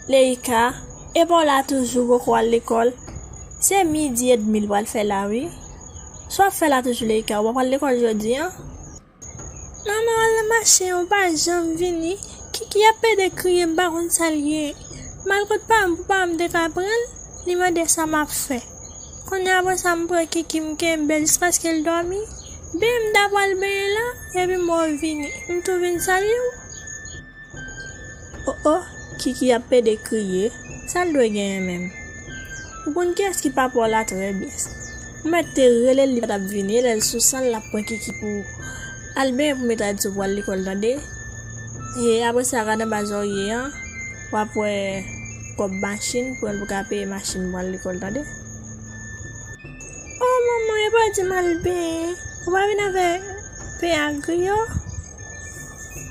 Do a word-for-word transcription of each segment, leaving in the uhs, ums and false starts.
Leika, e pa w la toujou, poko al lekòl? Se midi edmi l pral fè la, wi. Sa w ap fè la toujou, Leika? Ou pa pral lekòl jodi a? Manman, w al nan mache, ou pa janm vini. Kiki ap pede kriye, m pa konn sa l ye. M al kot pa m pou pa m te ka pran l, li mande sa m ap fè. Kounye a apre sa, m pran Kiki, m kenbe l jis paske l dòmi. Ben, m ta pral benyen la, epi m wè w vini. M tou vin salye w. O o, Kiki ap pede kriye. Sa l dwe genyen menm? Ou konn kiyès ki papa w la trè byen. Ou mèt te rele l, li pa t ap vini, e lè l sou san l, l ap pran Kiki pou al benyen pou mete a di w pou al lekòl, tande? E apre sa, gad anba zòrye an, w ap wè kòb machin, pran l pou ka peye machin pou al lekòl, tande? O manman, e pa di m al benyen. Ou pa vin avè pen a griyo?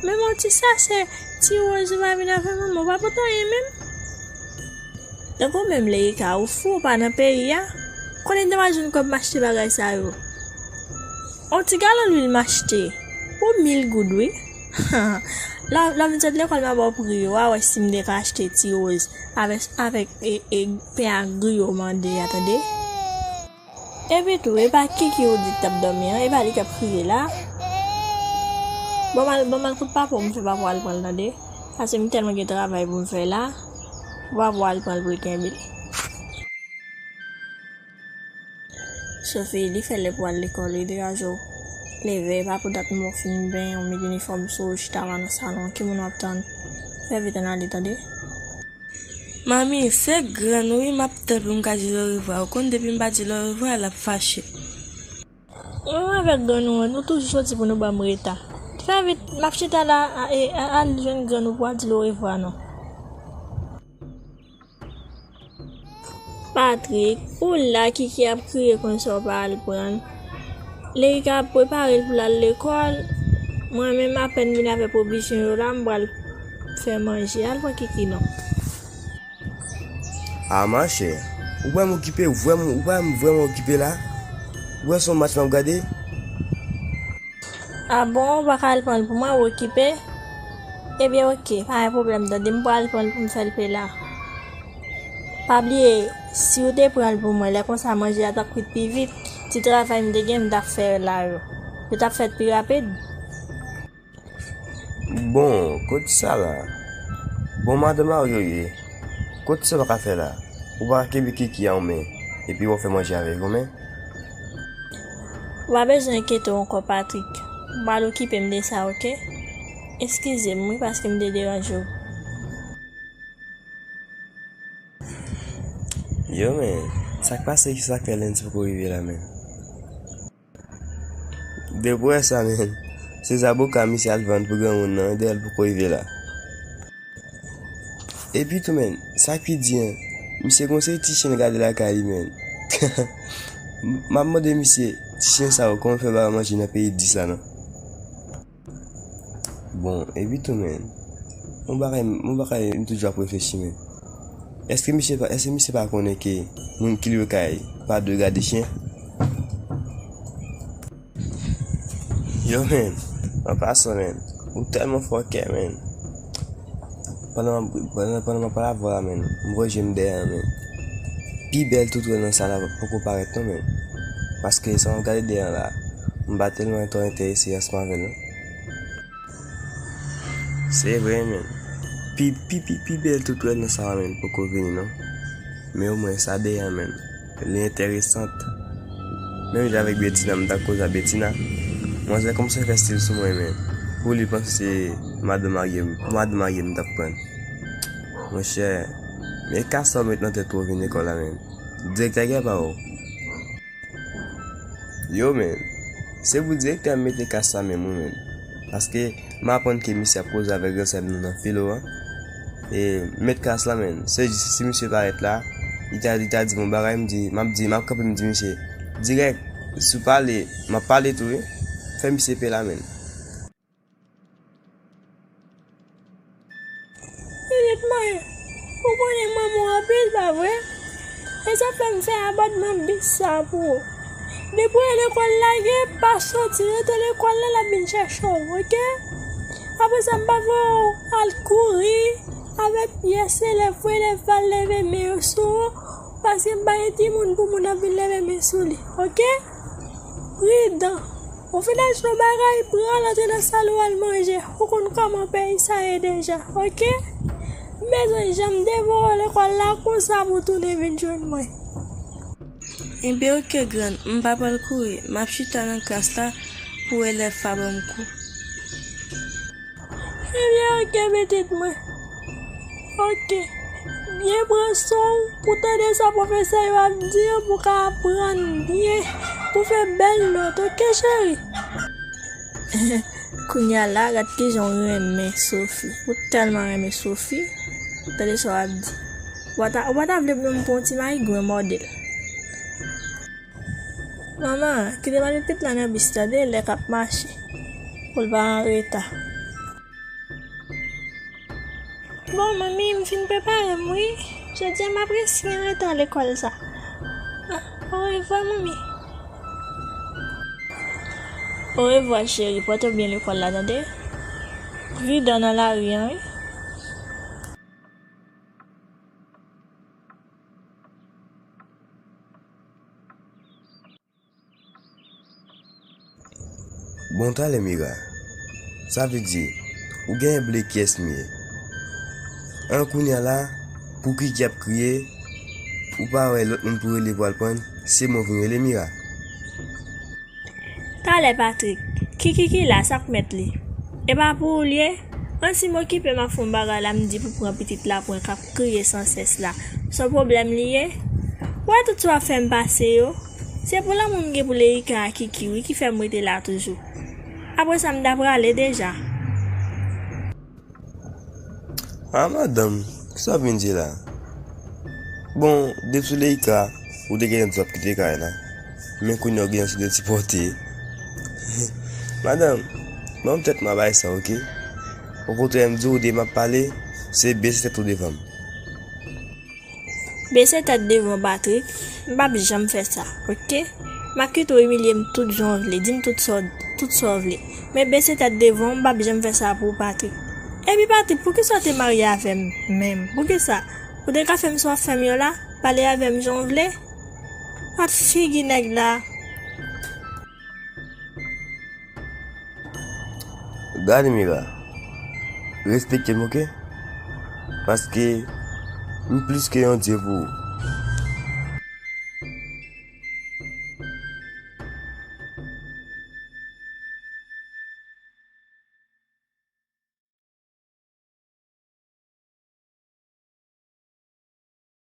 Menm yon ti sachè ti woz ou pa vin avè manman, ou pa pote anyen menm? Tankou menm Leika, ou fou, ou pa nan peyi a? Konnen m ta pral jwenn kòb m achte bagay sa yo? On ti galon lwil m achte pou mil goud, wi. Lè, lè m sot lekòl, m a ba w pri yo, w a wè si m te ka achte ti woz avèk, avèk e, e, pen a griyo w mande a, tande? Epi tou, e pa Kiki ou di k t ap dòmi an, e pa li k ap kriye la? Ban m al, ban m al kot papa w, m fè papa w al pran l, tande? Paske m tèlman gen travay pou m fè la, pou papa w al pran l pou l kenbe l. Sophie, li fè lè pou al lekòl, wi, degaje w. Leve, e pa pou dat m wè w fin benyen, w met inifòm sou ou, chita w nan salon, ki moun w ap tann? Fè vit ann ale, tande? Manmi, se grann ou wi m ap tann pou m ka di l orevwa. Ou konn depi m pa di l orevwa, l ap fache. Ou menm avèk grann ou an, nou toujou soti pou nou ban m reta. Fè vit, m ap chita la, a, e, a, al jwenn grann ou pou w al di l orevwa non. Patrick, ou la Kiki ap kriye konsa w pa al pran l. Leika ap prepare l pou l al lekòl. Mwen menm apèn vin avè pwovizyon yo la, m pral fè manje. Al pran Kiki non. A machè, ou pa m okipe, ou vrèman, ou pa m vrèman okipe la? Ou wè se yon match m ap gade? A bon, ou pa ka al pran l pou mwen, ou okipe? Ebyen oke, pa gen pwoblèm, tande, m pral pran l pou m fè l pe la. Pa bliye, si w te pran l pou mwen, lè konsa manje a t ap kwit pi vit, ti travay m te gen, m t ap fè la yo, yo t ap fèt pi rapid. Bon, kot sa la? Bon, madan mari w ye, kot sa w pa ka fè la? Ou pa ka kenbe Kiki a yon men, epi w ap fè manje avè yon men? Ou pa bezwen enkyete w ankò, Patrick. M pral okipe m de sa, oke? Eskize m, wi, paske m te deranje w. Yo, men, sa k pase, ki sa k fè Lens poko rive la, men? Depi w wè sa, men, se zaboka misye al vann pou granmoun nan, dèyè l poko rive la. Epi tou, men, sa k pi di an, misye gon seri ti chen l gade lakay li, men. M ap mande misye, ti chen sa yo, kòman l fè ba yo manje nan peyi dis la, non? Bon, epi tou, men, yon bagay, yon bagay m toujou ap reflechi, men. Èske misye pa, èske misye pa konnen ke moun ki lwe kay pa dwe gade chen? Yo, men, an pasan, men, ou tèlman fòkè, men. Pandan, pandan, pandan m ap pale avè w la, men, m voye je m dèyè an, men. Pi bèl toutwèl nan sal la poko parèt non, men. Paske sa m ap gade dèyè an la, m pa tèlman twò enterese ansanm avè l non. Se vre, men. Pi, pi, pi, pi bèl toutwèl nan sal la, men, poko vini non. Men omwen sa dèyè an, men. Li enteresant. Menm jan avèk Betina, m t ap koze ak Betina. Manzè kòmanse fè stil sou mwen, men. Pou li panse se madan marye m, pou madan marye m t ap pran. Monchè, men ka sa w met nan tèt ou vin lekòl la, men. Direktè gen pa ou. Yo, men. Se pou direktè a mete ka sa menm, wi, men. Paske m aprann ke misye ap koze avèk gran sè m nan filo a. E, mèt klas la, men. Se jis si misye parèt la, li ta, li ta di m yon bagay, m di, m ap di, m ap kanpe, m di misye, dirèk, si w pale, m ap pale tou, wi. Fè misye pè la, men. Elit mwen, ou konnen m renmen w anpil, pa vre? E sa fè m fè abònman bis sa pou ou. Depi w wè lekòl lage, pa soti, rete lekòl la, l ap vin chèche w, oke? Apre sa, m pa vle w al kouri, Avèk pyès elèv, fò elèv pa leve men yo sou ou, paske m pa gen timoun pou moun ap vin leve men sou li, oke? Pridan. Ou fin achte yon bagay, pran l antre nan sal ou al manje. Ou konn kòman peyi sa ye deja, oke? M bezwen janm devore lekòl la konsa pou w tounen vin jwenn mwen. Enben oke grann, m pa pral kouri, m ap chita nan klas la pou elèv pa ban m kou. Ebyen oke pitit mwen. Oke. Byen pran swen w pou tande sa pwofesè yo ap di yo pou w ka aprann byen, pou w fè bèl nòt, oke cheri? Kounye a la, gad kijan w renmen Sophie. Ou tèlman renmen Sophie. Tande sa w ap di. Ou pa ta, ou pa ta vle pou m pran yon ti mayigwen mòde l. Manman, kite mami pitit la nan bis tande, lè k ap mache. Pou l pa an reta. Bon, manmi, m fin prepare m, wi. Jodi a m ap resi an reta lekòl sa. Ah, orevwa, manmi. Orevwa, cheri. Pòte w byen lekòl la, tande. Pridan nan lari an, wi. Bon, talè Mira. Sa vle di, ou genyen ble kiyès m ye. An kounye a la, pou Kiki ap kriye, ou pa wè lòt moun pou rele pou al pran l, se mwen pou rele Mira. Talè Patrik, Kiki ki la, sa k mèt li? E pa pou ou l ye? Ann si m okipe m ap fè yon bagay la, m di pou pran pitit la pran k ap kriye sansès la. Se yon pwoblèm li ye? Ou wè tout sa w ap fè m pase yo? Se pou lanmou m gen pou Leika ak Kiki wi ki fè m rete la toujou. Apre sa m ta prale deja. Ah, madanm, kisa w vin di la? Bon, depi sou Leika, ou te gentan di w ap kite kay la. Men kounye a w gentan sou de ti pòte. Madanm, ban m tèt mwen a bagay sa, oke? Okontrè, m di w, depi m ap pale, se bese tèt ou devan m. Bese tèt devan w, Patrik. M p ap janm fè sa, oke? M ap kite w imilye m tout jan w vle, di m tout sa w, tout sa w vle. Men bese tèt devan w, m p ap janm fè sa pou ou, Patrik. Epi Patrik, poukisa w te marye avè m menm? Poukisa? Ou te ka fè m sa w ap fè m yo la? Pale avè m jan w vle? Gad figi nèg la. Gade Mira, respekte m, oke? Paske m plis ke yon dye pou ou.